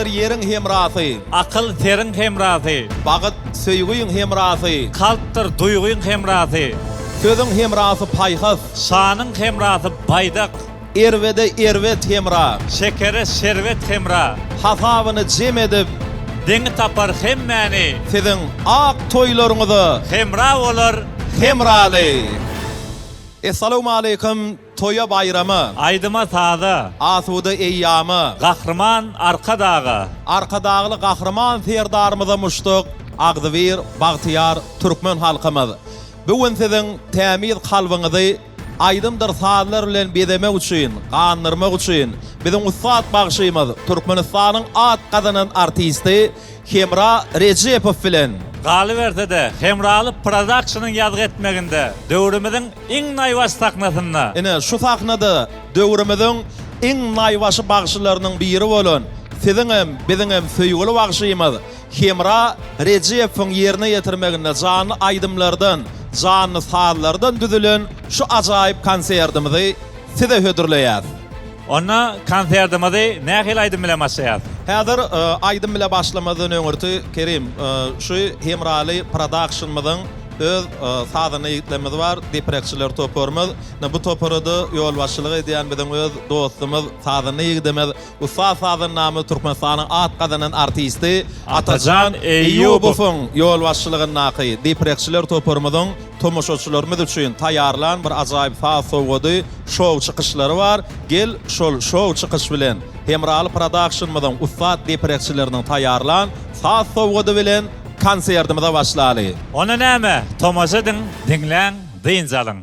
Ýeldir ýeriň hemrasy. Akyl seriň hemrasy. Bagyt söýgiň hemrasy. Kalpdyr duýgyň hemrasy. Sözüň hemrasy paýhas. Şanyň hemrasy baýdak. Erbede erbet hemra. Şekere şerbet hemra. Hasabyny jem edip. Deňi tapar hemmäni. Siziň ak toýlaryňyza. Hemra bolar Hemraly. Essalawmaleýkim toýa baýrama. Aýdyma saza. Asuda eýýama. Gahryman Arkadaga. Arkadagly Gahryman Serdarymyza muşdak agzybir bagtyýar türkmen halkymyz. Bu gün siziň tämiz kalbyňyzy aýdymdyr sazlar bilen bezemek üçin, gandyrmak üçin biziň ussat bagşymyz Türkmenistanyň at gazanan artisti Hemra Rejepow bilen. Galyberse-de, Hemraly Prodakşnyň ýazgy etmeginde, döwrümiziň iň naýbaşy sahnasynda. Ine, şu sahnada döwrümiziň iň naýbaşy bagşylarynyň biri bolan, siziňem, biziňem söýgüli bagşymyz Hemra Rejepowyň ýerine ýetirmeginde janly aýdymlardan, janly sazlardan düzülen şu ajaýyp konsertimizi size hödürleýäs. Onda konsertimizi nähili aýdym bilen başlaýas? Häzir aýdym bile başlamazdan öňürti Kerim, şu Hemraly prodakşnymyzyň öz sazanda ýigitlerimiz bar, deprekçiler toparymyz. Ine bu topara-da ýolbaşçylyk edýän biziň öz dostumyz, sazanda ýigidimiz, ussat sazandamyz, Türkmenistanyň at gazanan artisti Atajan Eýýubowyň ýolbaşçylygyndaky deprekçiler toparymyzyň tomaşaçylarymyz üçin taýýarlan bir ajaýyp saz sowgady, şou çykyşlary bar. Gel, şol şou çykyş bilen Hemraly prodakşnymyzyň ussat deprekçileriniň taýýarlan saz sowgady bilen konsertimize başlaly. Onda näme, tomaşa ediň, diňläň, dynç alyň.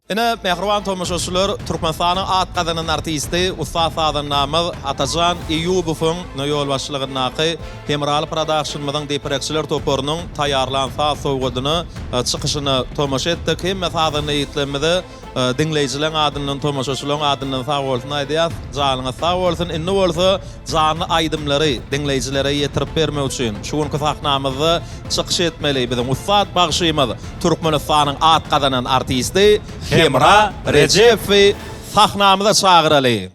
Ine, mähriban tomaşaçylar, Türkmenistanyň at gazanan artisti, ussat sazandamyz Atajan Eýýubowyň ýolbaşçylygyndaky Hemraly prodakşnymyzyň depirekçiler toparynyň taýýarlan saz sowgadyna, çykyşyna tomaşa etdik. Hemme sazanda ýigitlerimize Diňleýjileň adyndan tomaşaçylaň adyndan sag bolsun aýdýas. Janyňyz sag bolsun. Indi bolsa janly aýdymlary diňleýjilere ýetirip bermek üçin şu günki sahnamyzda çykyş etmeli biziň ussat bagşymyz Türkmenistanyň at gazanan artisti Hemra Rejepowy sahnamyza çagyraly.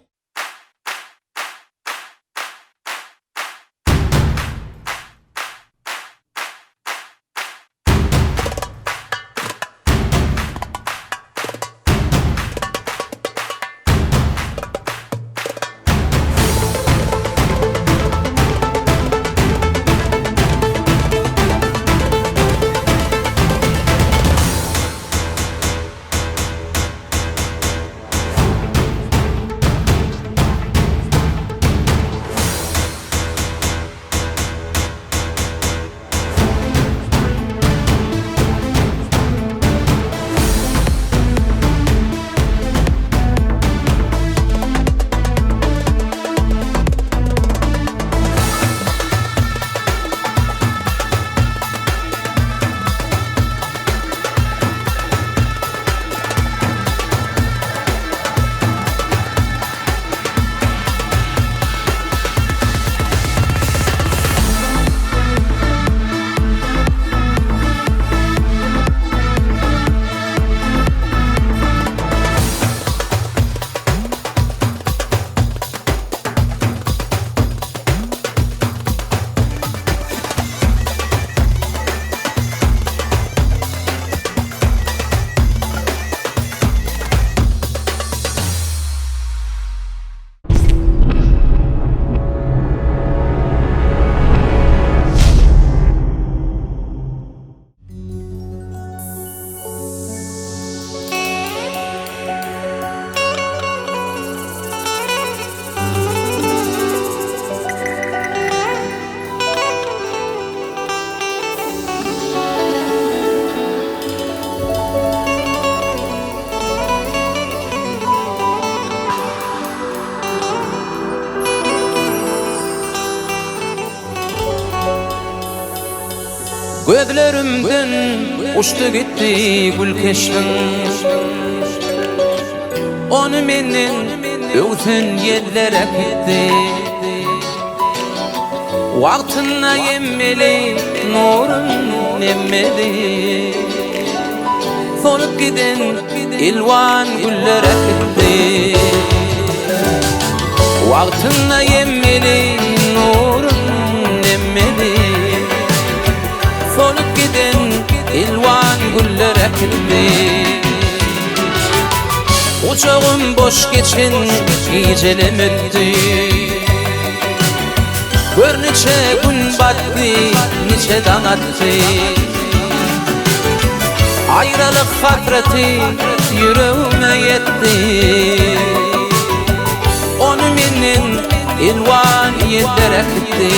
Gözlerimden uçdy gitdi gül keşbiň. Ony menden öwsen ýeller äkitdi. Wagtynda emmeli, nurun emmeli. Solup giden elwan güller äkitdi. Wagtynda emmeli, nurun emmeli. Solup giden elwan güller äkitdi. Gujagym boş geçen gijelem ötdi. Gör niçe gün batdy, niçe daň atdy. Aýralyk hasraty ýüregime ýetdi. Ony menden elwan ýeller äkitdi.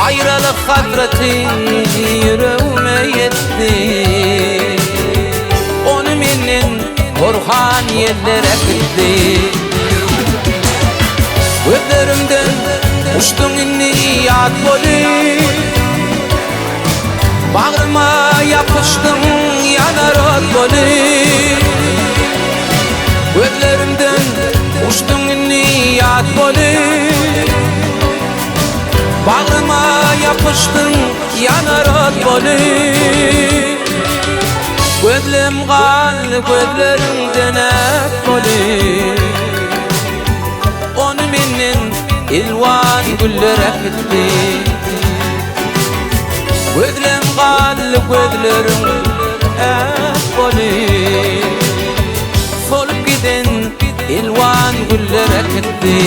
Aýralyk hasraty ýüregime ýetdi. Ony menden porhan ýeller äkitdi. Gözlerimden uçduň indi ýat bolup. Bagryma ýapyşdyň ýanar ot bolup. Gözlerimden uçduň indi ýat bolup. Bagryma ýapyşdyň ýanar ot bolup. Gözlem galdy gözleriňden äp bolup. Ony menden elwan güller äkitdi. Gözlem galdy gözleriň äp bolup. Solup giden elwan güller äkitdi.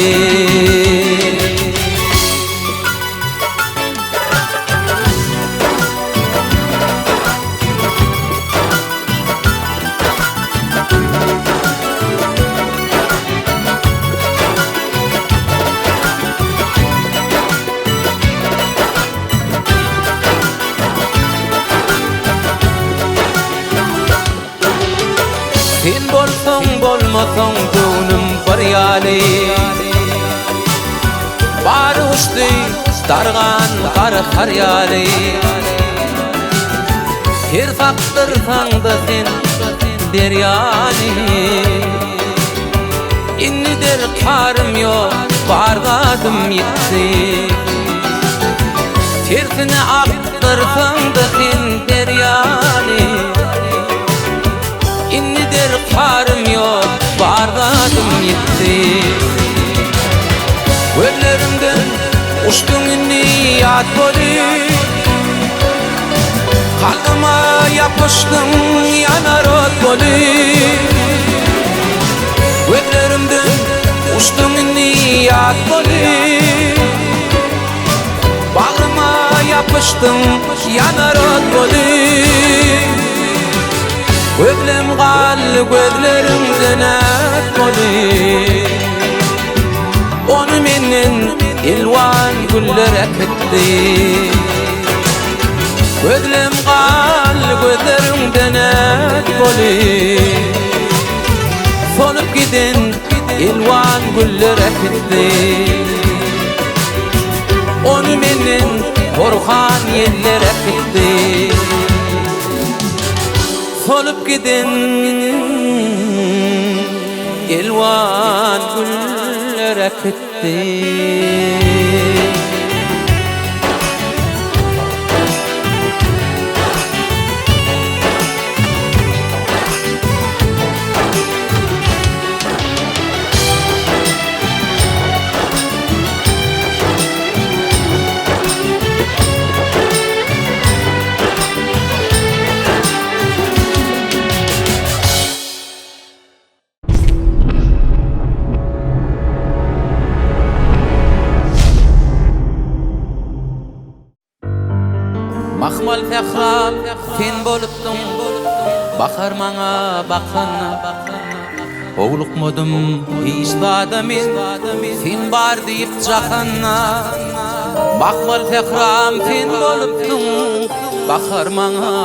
Sen bolsaň bolmasaň göwnüm bir ýaly Bary uçdy dargan gara gar ýaly Ters akdyrsaň-da sen derýany Indi derkarym ýok bar zadym ýitdi Tersine akdyrsaň-da sen derýany Indi derkarym ýok, bar zadym ýitdi. Gözlerimden uçduň indi ýat bolup. Kalbyma ýapyşdyň ýanar ot bolup. Gözlerimden uçduň indi ýat bolup. Bagryma ýapyşdyň ýanar ot bolup. Gözlem galdy gözleriňden ät bolup. Ony menden elwan güller äkitdi. Gözlem galdy gözleriňden ät bolup. Solup giden elwan güller äkitdi. Ony menden porhan ýeller äkitdi. Solup giden elwan güller äkitdi. Mahmal sähram sen bolupdyň, Bahar maňa bakanda. Howlukmadym hiç zada men, Sen bar diýip jahanda. Mahmal sähram sen bolupdyň, Bahar maňa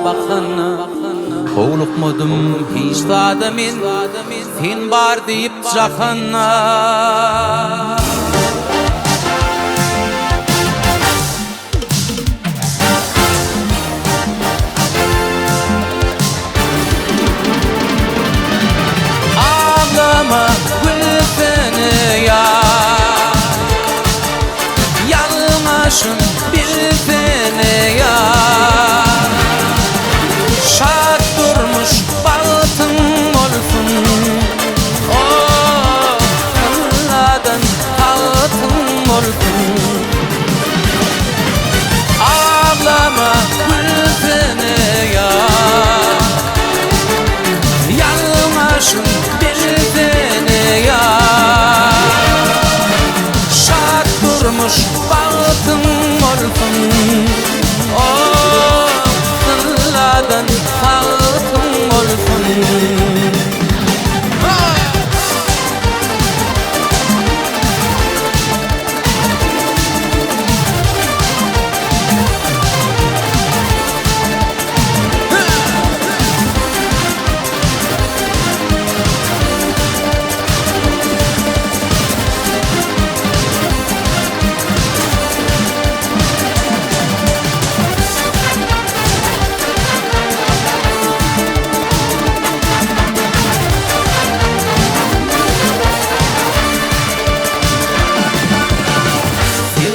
bakanda. Howlukmadym hiç zada men, Sen bar diýip jahanda.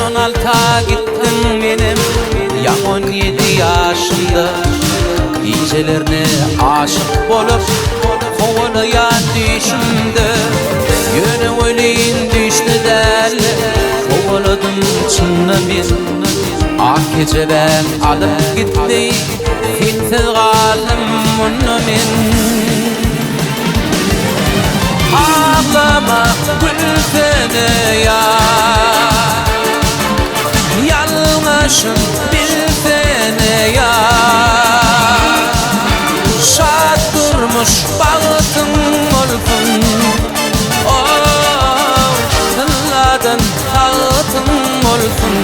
On alta gitdim menem ýa 17 ýaşymda. Gijelerine aşyk bolup kowalaýan düýşümde. Ýöne welin düýşde däl, kowaladym çynda men. Ak kejebäm alyp gitdi, sensiz galdym munda men. Aglama gülsene ýar, Ýalňyşym bilsene ýar. Şat durmuş bagtyň bolsun, Oh, tylladan tagtyň bolsun.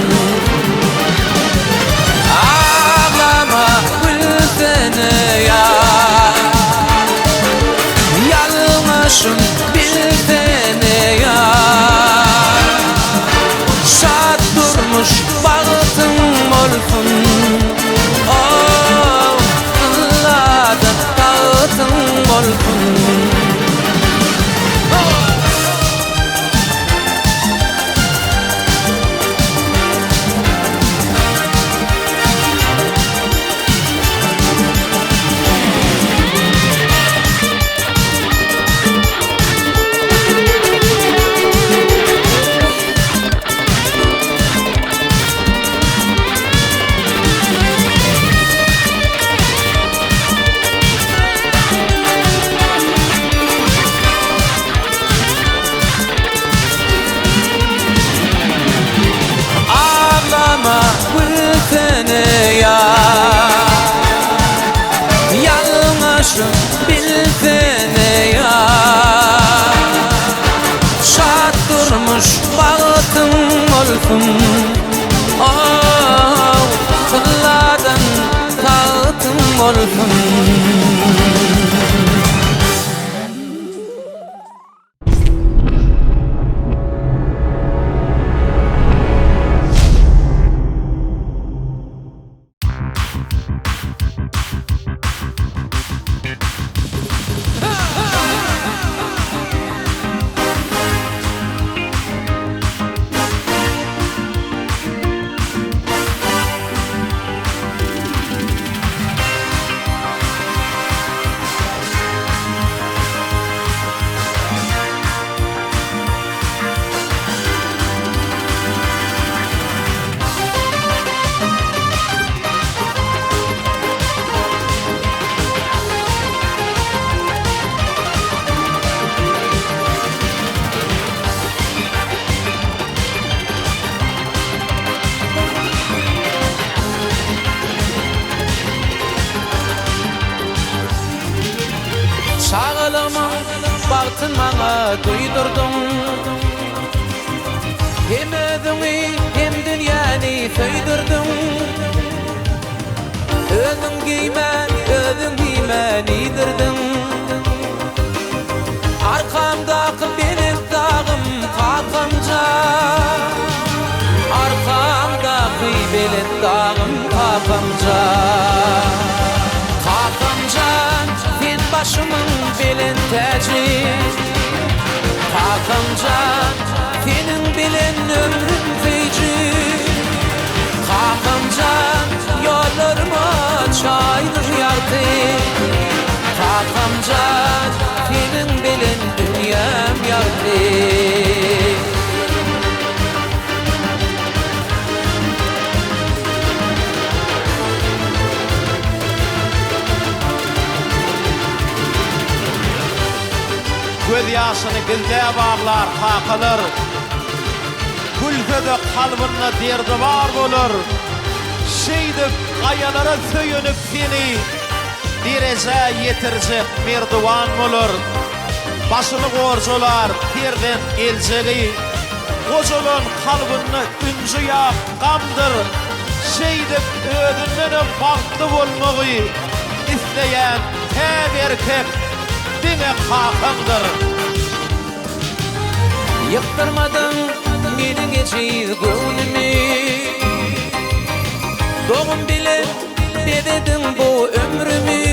Aglama gülsene ýar, Ýalňyşym bilsene ýar. Şat durmuş bagtyň bolsun, Oh, tylladan tagtyň bolsun. Aglama gülsene ýar, Ýalňyşym bilsene ýar. Şat durmuş bagtyň bolsun, Oh, tylladan tagtyň bolsun. Çagalygymyň bagtyn maňa duýdurdyň. Hem özüňi, hem dünýäni söýdürdiň. Özüň geýmän, özüň iýmän iýdirdiň. Arkamdaky belent dagym, kakam jan. Arkamdaky belent dagym, kakam jan. Kakam jan, sen başymyň belent täji. Kakam jan, seniň bilen ömrüm süýji. Kakam jan, ýollaryma çaýdyr ýagty. Kakam jan, seniň bilen dünýäm ýagty. Göz ýaşyny gizläp aglar kakalar. Gülse-de kalbynda derdi bar bolar. Şeýdip gaýalara söýenip seni derejä ýetirjek merdiwan bolar. Başyny gorjalar perzent geljegi. Gojalan kalbynda ünji ýa gamdyr. Şeýdip özündenem bagtly bolmagy isleýän täk erkek diňe kakaňdyr. Ýykdyrmadyň meniň ejiz göwnümi. Dogum bilen bezediň bu ömrümi.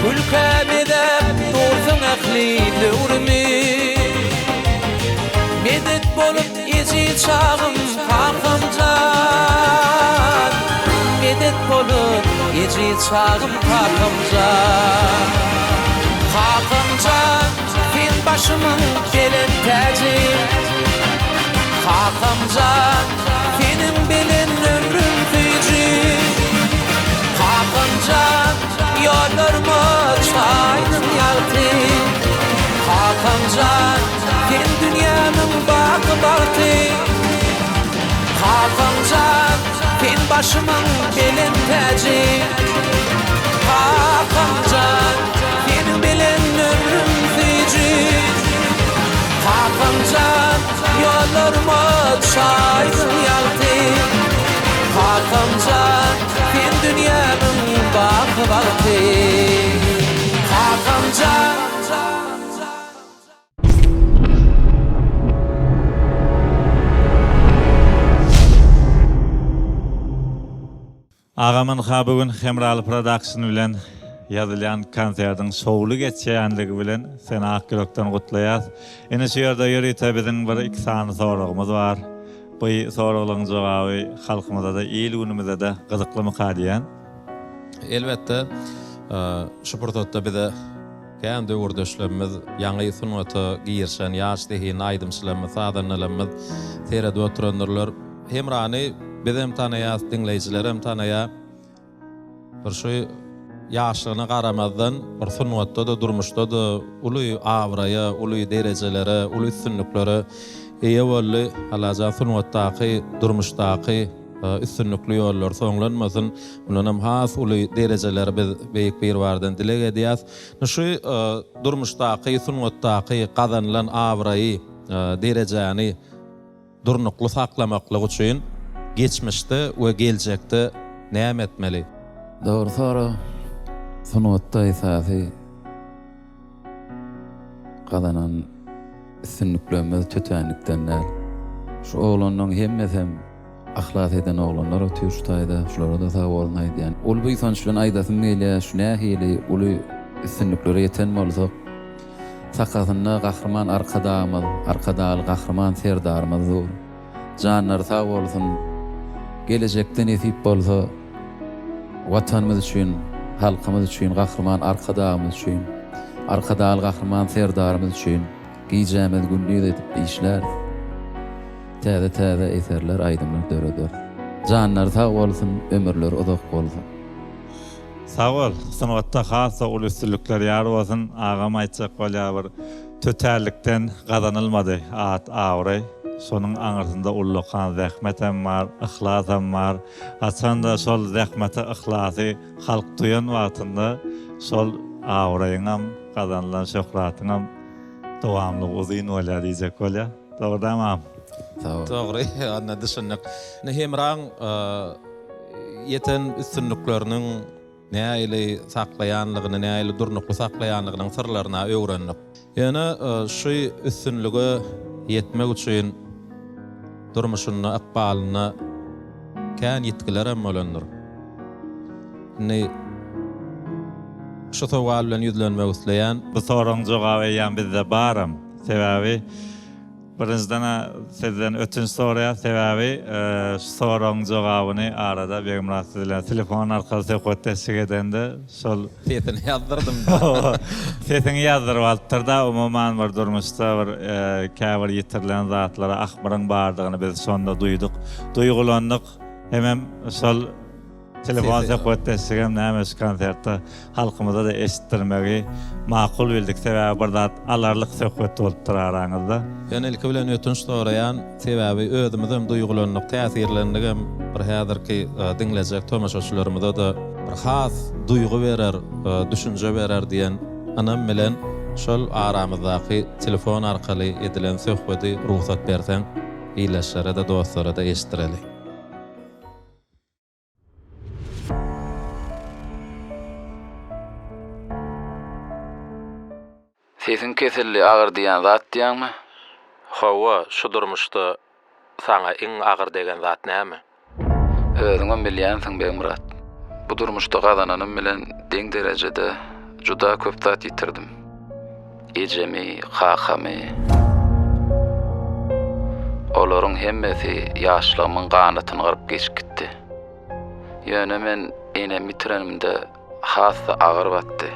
Gülkä bezäp dursuň ähli döwrümi. Medet bolup ejiz. Ejiz çagym kakam jan Medet bolup ejiz çagym kakam jan Kakam jan sen başymyň belent täji Kakam jan seniň bilen ömrüm süýji Kakam jan ýollaryma çaýdyň ýagty Kakam jan sen dünýämiň baky bagty Kakam jan sen başymyň belent täji Kakam jan seniň bilen ömrüm süýji Kakam jan ýollaryma çaýdyň ýagty Kakam jan sen dünýämiň baky bagty Kakam jan. Agam ynha bu gün Hemraly Production bilen ýazylýan konserdiň şowly geçýänligi bilen seni ak ýürekden gutlaýas. Ine şu ýerde ýörite biziň bir iki sany soragymyz bar. Bu soraglaryň jogaby halkymyzada il günümizede gyzyklymyka diýýän. Elbetde şu pursatda bize Kän döwürdeşlerimiz, ýaňy sungata girişen ýaş zehinli aýdymçylarymyz, sazandalarymyz seredip oturandyrlar. Hemrany bizem tanaýas, diňleýjilerem tanaýar. Bir şu ýaşlygyna garamazdan, bir sungatda-da, durmuşda-da uly abraýa, uly derejelere, uly üstünliklere eýe boldy. Allajan sungatdaky, durmuşdaky Üstünlikli ýollar soňlanmasyn. Mundanam has uly derejeleri biz Beýik Biribardan dileg edýäs. Şu durmuşdaky, sungatdaky gazanylan abraýy, derejäni durnukly saklamaklyk üçin geçmişde we geljekde näme etmeli? Dogry sorag. Sungatda esasy gazanan üstünliklerimiz tötänlikden däl. Şu oglanlaryň hemmesem Yhlas eden oglanlar otyr şu taýda, şulara-da sag bolsun aýdýan. Uly buýsanç bilen aýdasym gelýär, şu nähili uly üstünliklere ýeten bolsak, sakasynda Gahryman Arkadagymyz, Arkadagly Gahryman Serdarymyz dur. Janlary sag bolsun. Gelejekde nesip bolsa, Watanymyz üçin, halkymyz üçin, Gahryman Arkadagymyz üçin, Arkadagly Gahryman Serdarymyz üçin Gijämizi gündiz edip işläris. Täze-täze eserler, aýdymlar dörederis. Janlary sag bolsun, ömürleri uzak bolsun. Sag bol, sungatda has-da uly üstünlikler ýar bolsun, agam aýtjak bolýar bir tötänlikden gazanylmady at abraý, şonuň aňyrsynda ullakan zähmetem bar, yhlasam bar, haçanda şol zähmeti yhlasy halk duýan wagtynda şol abraýyňam gazanylan şöhratyňam Dowamlygy uzyn bolýar diýjek bolýar. Dogry dämi agam? Sag bol. Dogry, onda düşündik. Indi Hemraň ýeten üstünlikleriniň nähili saklaýanlygyny, nähili durnukly saklaýanlygynyň syrlaryny öwrendik. Ýöne şu üstünlige ýetmek üçin durmuşynda, ykbalynda kän ýitgilerem bolandyr. Indi şu sowal bilen ýüzlenmek isleýän. Bu soragyň jogaby eýýäm bizde baram. Sebäbi birinjiden-ä sizden ötünç soraýas, sebäbi şu soragyň jogabyny arada Begmyrat siz bilen telefon arkaly söhbetdeşlik edende şol Sesini ýazdyrdym. Sesiňi ýazdyryp alypdyr-da, umuman bir durmuşda bir käbir ýitirilen zatlara ahmyryň bardygyny biz şonda duýduk, duýgulandyk. Hemem şol Telefon söhbetdeşligem näme şu konsertde halkymyza-da eşitdirmegi makul bildik. Sebäbi bir zat alarlyk söhbet bolupdyr araňyzda. Ýöne ilki bilen ötünç soraýan, sebäbi özümizem duýgulandyk, täsirlendigem bir häzirki diňlejek tomaşaçylarymyza-da bir has duýgy berer, düşünje berer diýen ynam bilen şol aramyzdaky telefon arkaly edilen söhbedi rugsat berseň ildeşlere-de, dostlara-da eşitdireli. Sesiň kesildi agyr diýýän zat diýýäňmi? Hawa, şu durmuşda saňa iň agyr degen zat näme? Özüňem bilýänsiň Begmyrat. Bu durmuşda gazananym bilen deň derejede juda köp zat ýitirdim. Ejemi, kakamy. Olaryň. Bularyň hemmesi ýaşlygymyň ganatyny gyryp geçip gitdi. Ýöne men enemi ýitirenimde has-da agyr batdy.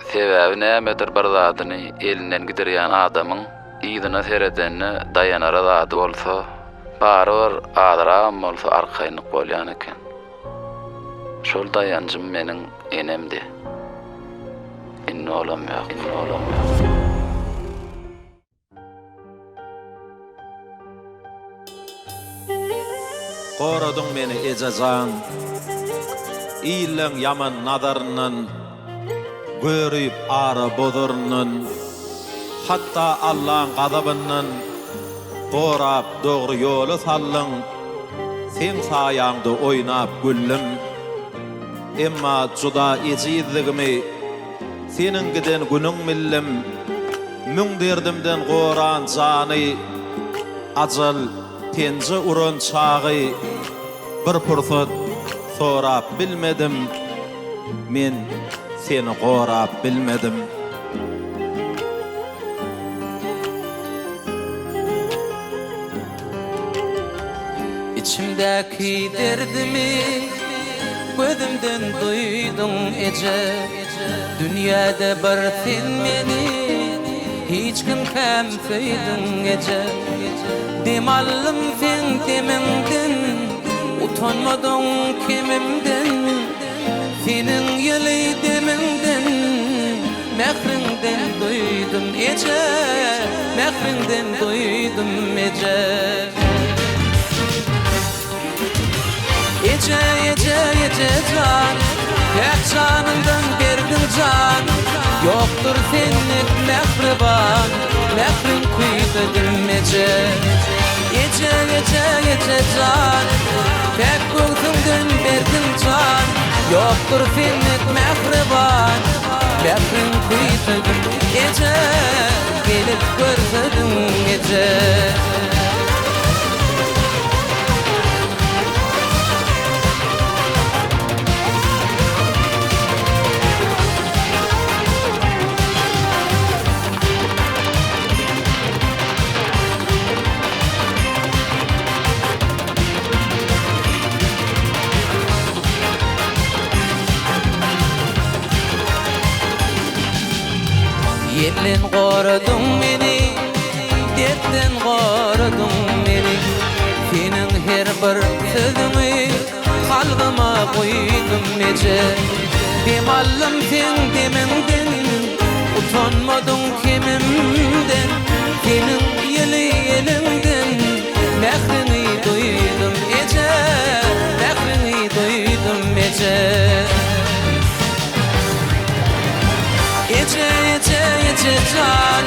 Sebäbi nämedir bir zadyny elinden gidirýän adamyň yzyna seredende daýanara zady bolsa, barybir azragam bolsa arkaýynlyk bolýan eken. Şol daýanjym meniň enemdi. Indi olam ýok, indi olam ýok. Goradyň meni ejejan, Illeň ýaman nazaryndan, Görüp ara bozaryndan, Hatda Allaň gazabyndan, Gorap dogry ýola saldyň, Seň saýaňda oýnap güldüm. Emma juda ejizligimi Seniň giden günüň bildim. Müň derdimden goran jany, Ajal penje uran çagy Bir pursat sorap bilmedim, Men seni gorap bilmedim. Içimdäki derdimi gözümden duýduň eje Dünýäde bir sen meni hiç kim kem söýdüň eje Dem aldym seň demiňden utanmadyň kemimden Seniň ýyly demiňden Mähriňden duýdum eje, mähriňden duýdum eje. Eje, eje, eje jan, päk janyňdan berdiň jan, Ýokdur sendek mähriban, mähriň küýsedim eje. Eje, eje, eje jan, päk göwsüňden berdiň jan, Ýokdur sendek mähriban, mähriň küýsedim eje, Gelip görsediň eje. Ýelden goradyň meni, dertden goradyň meni, Seniň her bir sözüňi Kalbyma guýdum eje Dem aldym seň demiňden Utanmadyň kemimden Seniň ýyly eliňden Mähriňi duýdum eje Mähriňi duýdum eje Eje eje eje jan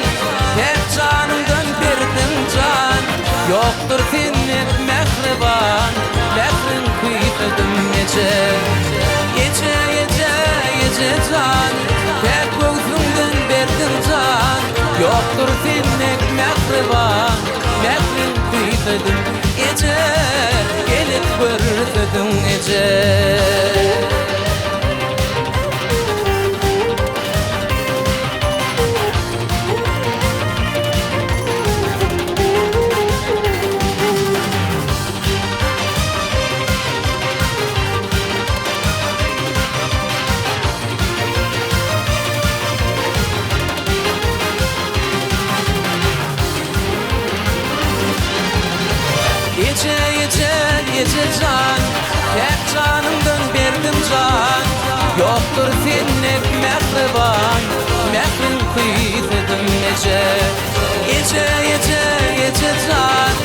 Päk janyňdan berdiň jan Ýokdur sendek mähriban Mähriň küýsedim eje Eje eje eje jan Päk göwsüňden berdiň jan Ýokdur sendek mähriban Mähriň küýsedim eje Gelip görsediň eje. Eje eje eje jan Päk janyňdan berdim jan Ýokdur sendek mähriban Mähriň küýsedim eje Eje eje eje jan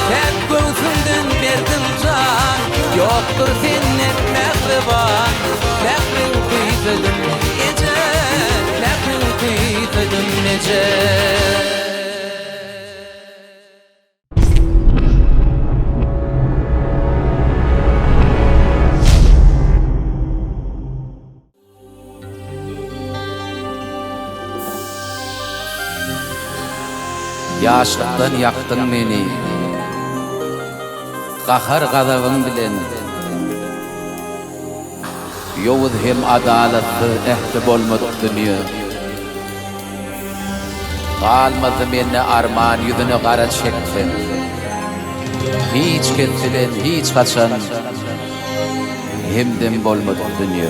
Päk göwsüňden berdiň jan Ýokdur sendek mähriban Mähriň küýsedim eje Mähriň küýsedim eje. Ýaşlykdan ýakdyň meni Gahar-gazabyň bilen. Ýowuz hem adalatsyz ähdi bolmadyk dünýe. Galmazdy mende arman ýüzüne gara çekseň. Hiç kes bilen hiç haçan hemdem bolmadyk dünýe.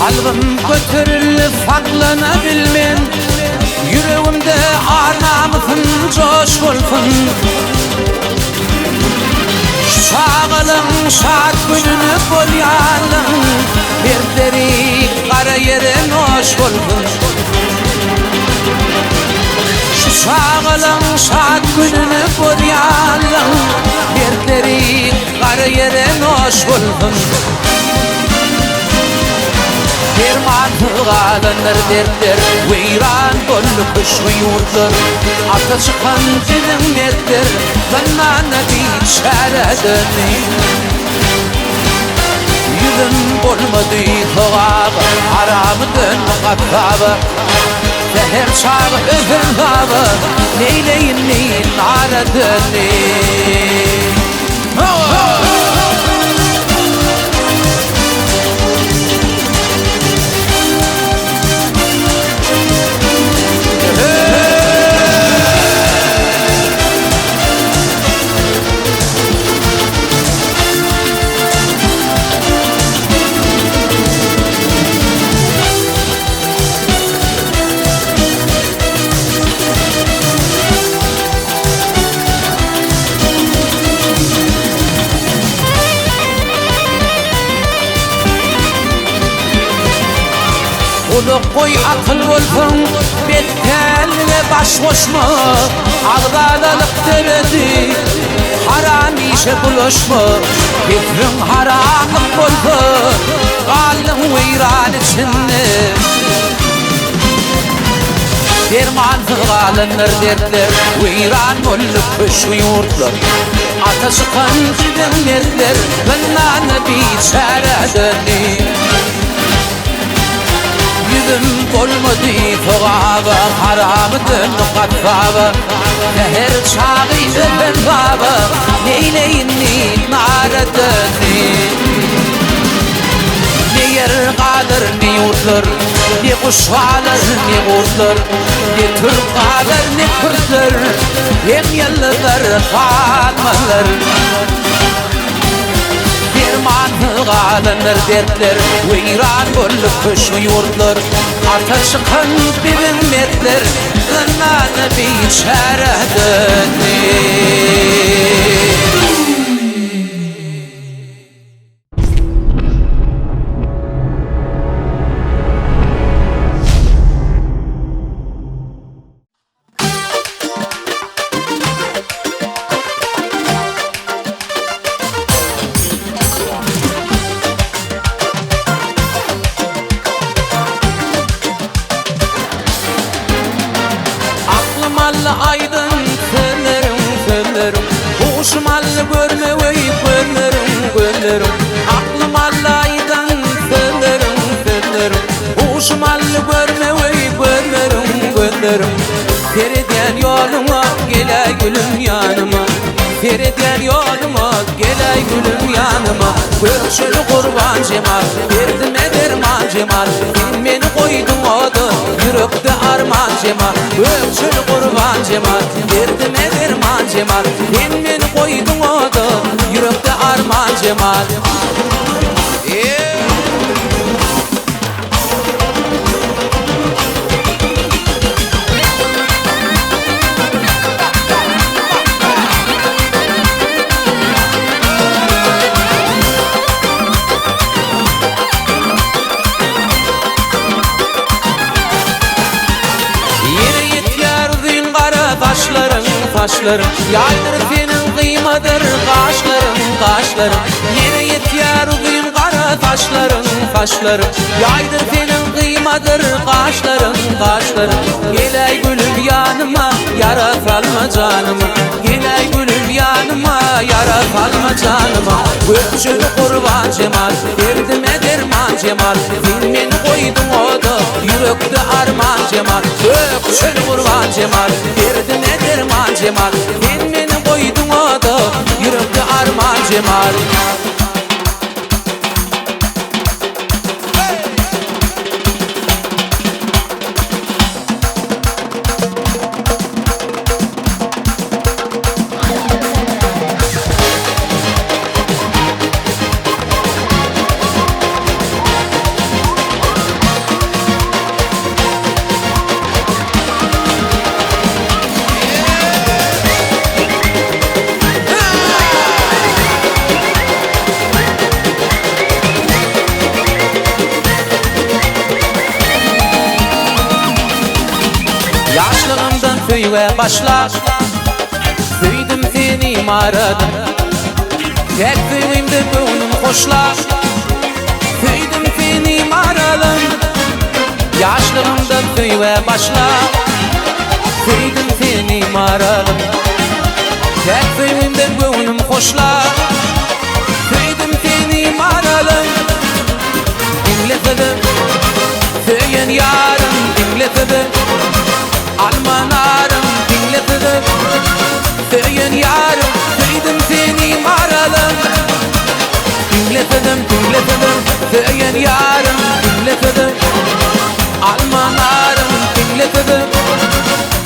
Kalbym göterildi saklana bilmen Ýüregimde ar-namysym joş bolsun Şu çagalaň şat gününe bolýanlaň Dertleri gara ýere noş bolsun Şu çagalaň şat gününe bolýanlaň Dertleri gara ýere noş bolsun Dermansyz galandyr dertler, Weýran boldy köşgi ýurtlar. Ata çykan biziň mertler, Zyndanda biçäre döndi. Ýüzüm bolmady sogaba, Haramy döndi gassaba. Säher çagy ösen baba, Neýleýin nara döndi. Gulak goý akyl bolsaň, bet päline baş goşma, Agzalalyk döredi, haram işe bulaşma, Kesbiň haramlyk bolsa, galdyň weýran içinde. Dermansyz galandyr dertler, Weýran boldy köşgi-ýurtlar. Ata çykan biziň mertler, Zyndanda biçäre döndi. Ýüzüm bolmady sogaba, Haramy döndi gassaba. Säher çagy öpen baba, Neýleýin nara döndi. Ne ýer galar, ne ýurtlar, Ne guş galar, ne gurtlar, Ne türk galar, ne kürtler, Hem ýyldyzlar galmazlar. Dermansyz galandyr dertler, Weýran boldy köşgi-ýurtlar. Ata çykan biziň mertler, Zyndanda biçäre döndi. Aklym aldy aýdyn sözleriň, sözleriň Huşum aldy görmegeý gözleriň, gözleriň Aklym aldy aýdan sözleriň, sözleriň Huşum aldy görmegeý gözleriň, gözleriň Seredýän ýoluňa geläý gülüm ýanyma Seredýän ýoluňa geläý gülüm ýanyma Gökçeli gurban jemal Derdime derman jemal Sen meni goýduň oda Ýürekde arman jemal Gökçeli gurban jemal Derdime derman jemal Sen meni goýduň oda Ýürekde arman jemal. saçlaryň. Ýaýdyr seniň gyýmadyr gaşlaryň, gaşlaryň. Ýere ýetýär uzyn gara saçlaryň, saçlaryň. Ýaýdyr seniň gyýmadyr gaşlaryň, gaşlaryň. Geläý gülüm ýanyma, ýara salma janyma. Geläý gülüm ýanyma, ýara salma janyma. Gökjeli gurban jemal, derdime derman jemal. Sen meni goýduň oda, ýürekde arman jemal. Gökjeli gurban jemal, derdime derman jemal. Sen meni goýduň oda, ýürekde arman jemal. Ýaşlygymdan söýgä başlap, Söýdüm seni maradym. Täk söýgimde göwnüm hoşlap, Söýdüm seni maralym. Ýaşlygymdan söýgä başlap, Söýdüm seni maralym. Täk söýgimden göwnüm hoşlap, Söýdüm seni maralym. Diňle sözüm, söýen ýarym, diňle sözüm, Alma narym, diňle sözüm, söýen ýarym, Söýdüm seni maralym. Diňle sözüm, diňle sözüm, söýen ýarym, diňle sözüm, Alma narym, diňle sözüm,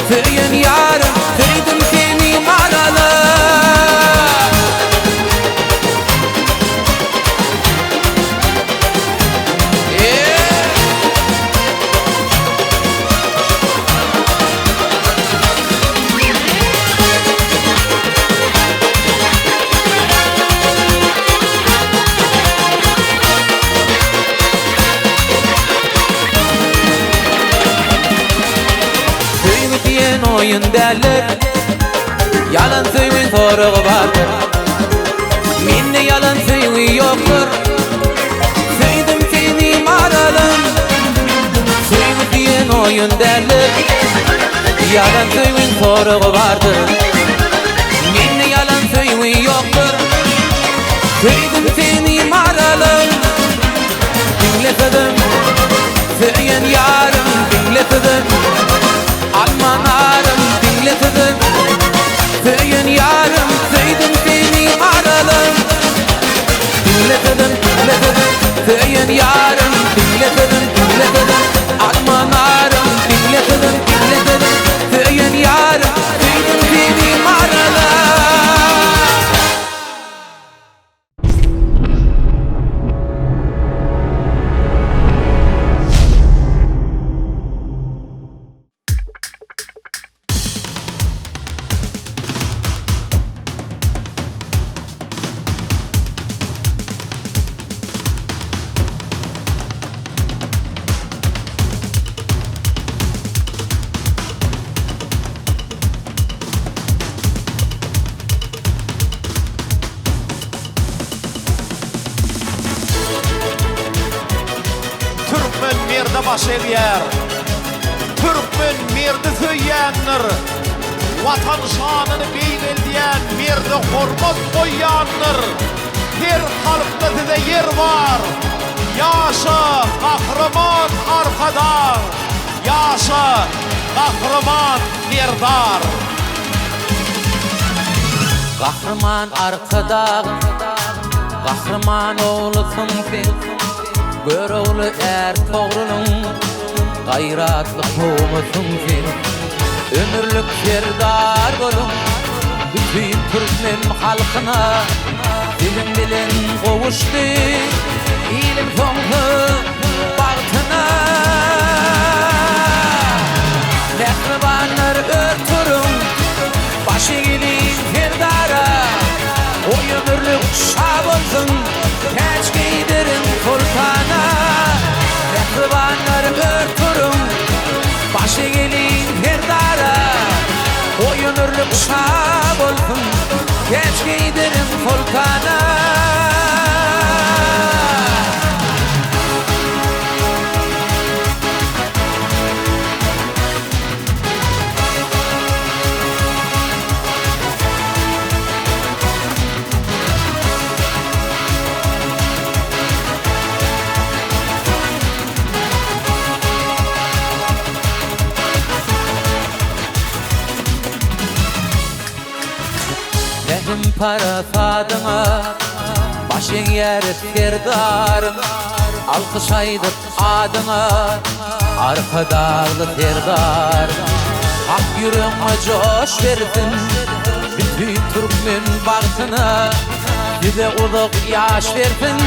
söýen ýarym, Söýdüm seni maralym. Söýgi diýen oýun däldir, Ýalan söýgiň soragy bardyr. Mende ýalan söýgi ýokdur, Söýdüm seni maralym. Söýgi diýen oýun däldir, Ýalan söýgiň soragy bardyr. Mende ýalan söýgi ýokdur, Söýdüm seni maralym. Diňle sözüm, söýen ýarym, diňle sözüm, Alma narym, diňle sözüm, söýen ýarym, Söýdüm seni maralym. Diňle sözüm, diňle sözüm, söýen ýarym, Diňle sözüm, diňle sözüm, alma narym, Diňle sözüm, diňle sözüm, söýen ýarym, Söýdüm seni maralym. Türkmen merde baş egýär. Türkmen merdi söýýändir. Watan şanyny beýgeldýän merde hormat goýýandyr. Her kalpda size ýer bar. Ýaşa Gahryman Arkadag! Ýaşa Gahryman Serdar! Gahryman Arkadagym, Gahryman oglusyň sen, Görogly Ärtogrulyň, Gaýratly kowmusyň sen. Ömürlik serdar boluň, Bütin türkmen halkyna, Siziň bilen gowuşdy ilim soňsuz bagtyna. Mähribanlar ör turuň, baş egeliň Serdara, Goý ömürlik şa bolsun, täç geýdiriň soltana. Mähribanlar ör turuň, baş egeliň Serdara, Goý ömürlik şa. Pähim-parasadyňa baş egýäris Serdarym, Alkyş aýdyp adyňa, Arkadagly Serdar. Hak ýüregňe joş bersin, Bütin türkmen bagtyna, Size uzak ýaş bersin,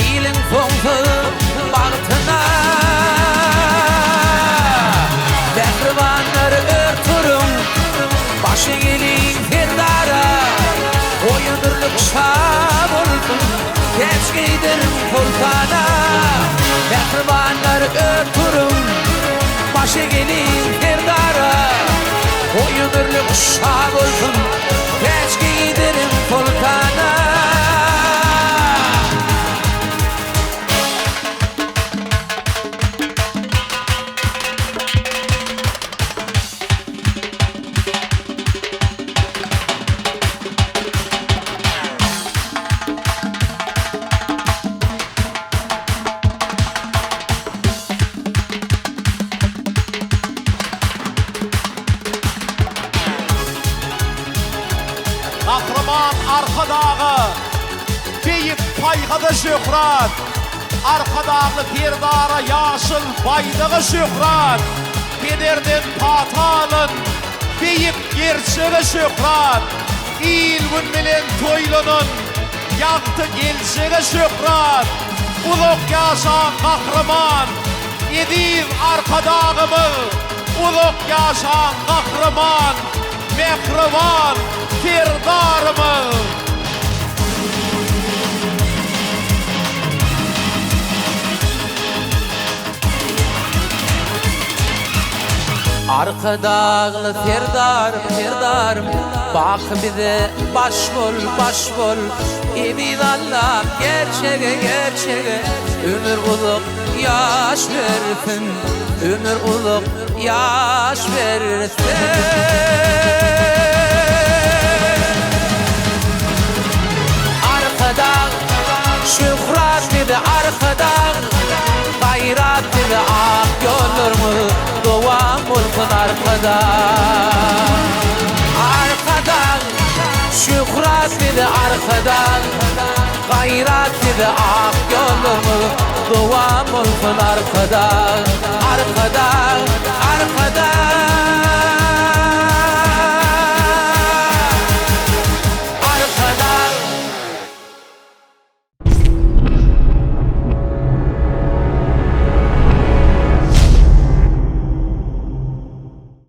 Iliň soňsuz bagtyna. Mähribanlar ör turuň, Baş egeliň Serdara, Goý ömürlik şa bolsun, Täç geýdiriň soltana. Mähribanlar ör turuň, Baş egeliň Serdara, Goý ömürlik şa bolsun, Täç geýdiriň soltana. Gahryman Arkadaga beýik paýhasa şöhrat, Arkadagly Serdara ýaşyl baýdaga şöhrat, Pederden pata alan beýik gerçege şöhrat, Il-gün bilen toýlanan ýagty geljege şöhrat, Uzak ýaşaň Gahryman, eziz Arkadagymyz, Uzak ýaşaň Gahryman, mähriban Serdarymyz! Arkadagly Serdarym, Serdarym, Baky bize baş bol, baş bol, Eziz Allam gerçege, gerçege, Ömür uzak ýaş bersin, Ömür uzak ýaş bersin. Arkadag, şöhrat bize Arkadag, gaýrat bize ak ýollarymyz dowam bolsun Arkadag. Arkadag, şöhrat bize Arkadag, gaýrat bize ak ýollarymyz dowam bolsun Arkadag. Arkadag, Arkadag.